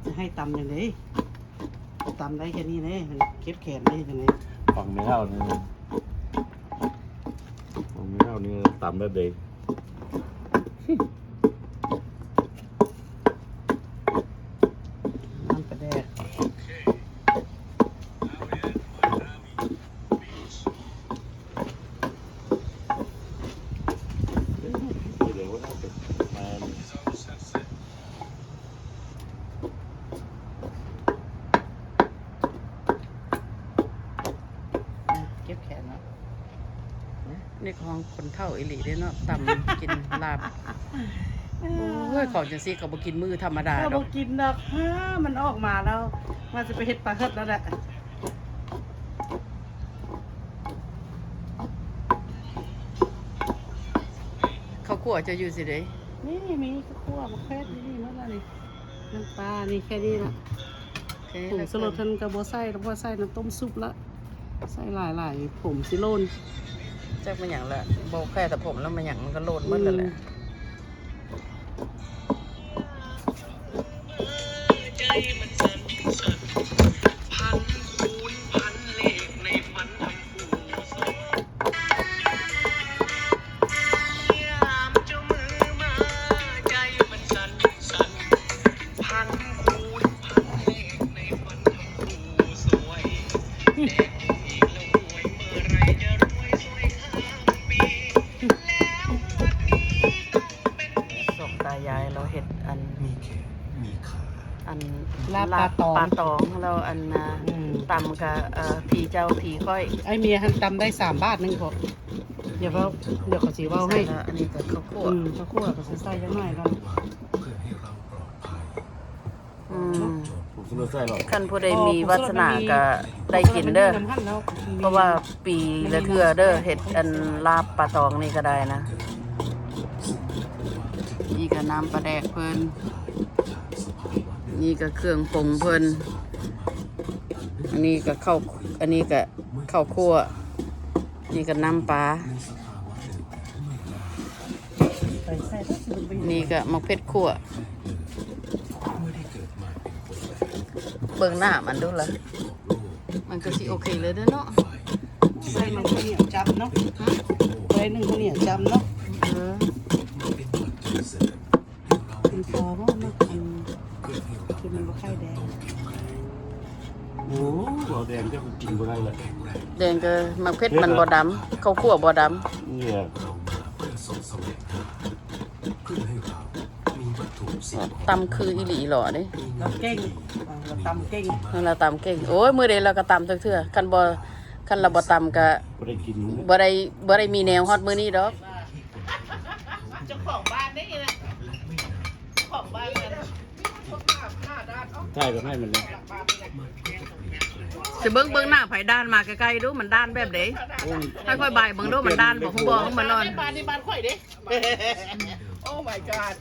ຈະໃຫ້ຕຳຈັ່ງໃດ? ຕຳໄດ້ແຄ່ນີ້ເດ້ ເຈັບແຂນໄດ້ຈັ່ງໃດ? ຟັງແມ່ເຖົ້ານີ້ ຟັງແມ່ເຖົ້ານີ້ຕຳແບບໃດ? ນ້ຳປາແດກ ເຈັບແຂນເນາະ. ໃນຂອງຄົນເຖົ້າອີ່ຫຼີເດ້ເນາະ ຕຳກິນລາບ. ໂອ້ຍ ຂອງຈັ່ງຊີ້ເຂົາບໍ່ກິນມື້ທຳມະດາດອກ ບໍ່ກິນດອກ. ຫາ ມັນອອກມາແລ້ວ ວ່າຊິໄປເຮັດປາເຫັດແລ້ວແຫຼະ. ເຂົ້າຂົ້ວເຈົ້າຢູ່ຊິເດ? ນີ້ ມີເຂົ້າຂົ້ວ ໝາກເຜັດ ມີໝົດແລ້ວນີ້. ນ້ຳປານີ້ແຄ່ນີ້ລະ. ໂອເຄ ຜົງຊູລົດຫັ້ນກໍບໍ່ໃສ່ລະ ບໍ່ໃສ່ນ້ຳຕົ້ມຊຸບລະ ໃສ່ຫຼາຍໆ ຜົມຊິໂລນ. ຈັກແມ່ນຫຍັງລະ ບໍ່ແຄ່ແຕ່ຜົມລະ ແມ່ນຫຍັງມັນກໍໂລນໝົດຫັ້ນແຫຼະ. ອືມ ໃຈມັນສັ່ນໆ ພັນຄູນພັນເລກໃນຝັນ ສອງຕາຍາຍລາວເຮັດອັນ ອັນລາບປາຕອງ ລາບປາຕອງ ແລ້ວອັນນ່າ ອືມ ຕຳກະ ເອີ ຜີເຈົ້າຜີຂ້ອຍ. ອ້າຍເມຍຫັ້ນຕຳໄດ້ສາມບາດໜຶ່ງເພາະ ດຽວເຂົາ ດຽວເຂົາຊິເວົ້າໃຫ້. ອັນນີ້ກະເຂົ້າຂົ້ວ ອືມ ເຂົ້າຂົ້ວກະຊິໃສ່ຈັກໜ້ອຍກ່ອນ. ອືມ ຜົງຊູລົດໃສ່ແລ້ວ ຄັນຜູ້ໃດມີວາສະໜາກະໄດ້ກິນເດີ ເພາະວ່າປີລະເທື່ອເດີ ເຮັດອັນລາບປາຕອງນີ້ກະໄດ້ນະ. ນີ້ກະນ້ຳປາແດກເພິ່ນ ນີ້ກະເຄື່ອງປົງເພິ່ນ ອັນນີ້ກະເຂົ້າ ອັນນີ້ກະເຂົ້າຂົ້ວ ນີ້ກະນ້ຳປາ ນີ້ກະໝາກເຜັດຂົ້ວ. ເບິ່ງໜ້າມັນດູລະ ມັນກະຊິໂອເຄເລີຍເດີເນາະ. ໃສ່ມັນເຂົ້າໜຽວຈ້ຳເນາະ ຫຶ ບໍ່ໄດ້ໜຶ້ງເຂົ້າໜຽວຈ້ຳເນາະ. ເອີ ມັນພໍບໍ່ ມັກອັນ ຄືມັນບໍ່ຄ່ອຍແດງ. ໂອ້ ເວົ້າແດງເຈົ້າກໍກິນບໍ່ໄດ້ລະ ແດງກໍໝາກເຜັດມັນບໍ່ດຳ ເຂົ້າຂົ້ວບໍ່ດຳ ເອີ ຕຳຄືອີ່ຫຼີຫຼໍເດ້. ລາວເກັ່ງ ລາວຕຳເກັ່ງ ເອີ ລາວຕຳເກັ່ງ. ໂອ້ຍ ມື້ໃດລາວກໍຕຳຈັກເທື່ອ ຄັນບໍ່ ຄັນລາວບໍ່ຕຳກໍບໍ່ໄດ້ກິນ ບໍ່ໄດ້ ບໍ່ໄດ້ມີແນວຮອດມື້ນີ້ດອກ. ເຈົ້າຂອງບ້ານນີ້ນະ ເຈົ້າຂອງບ້ານນັ້ນ ຖ່າຍໄປໃຫ້ມັນເລີຍ ຊິເບິ່ງ ເບິ່ງໜ້າໃຜ ດ່ານມາໃກ້ໆ ດູ ມັນດ່ານແບບໃດ? ໂອ້ຍ ໃຫ້ຂ້ອຍບາຍເບິ່ງດູ ມັນດ່ານບໍ່? ຮູ້ບໍ່? ມັນນອນ ບ້ານນີ້ບ້ານຂ້ອຍເດ້. Oh my god.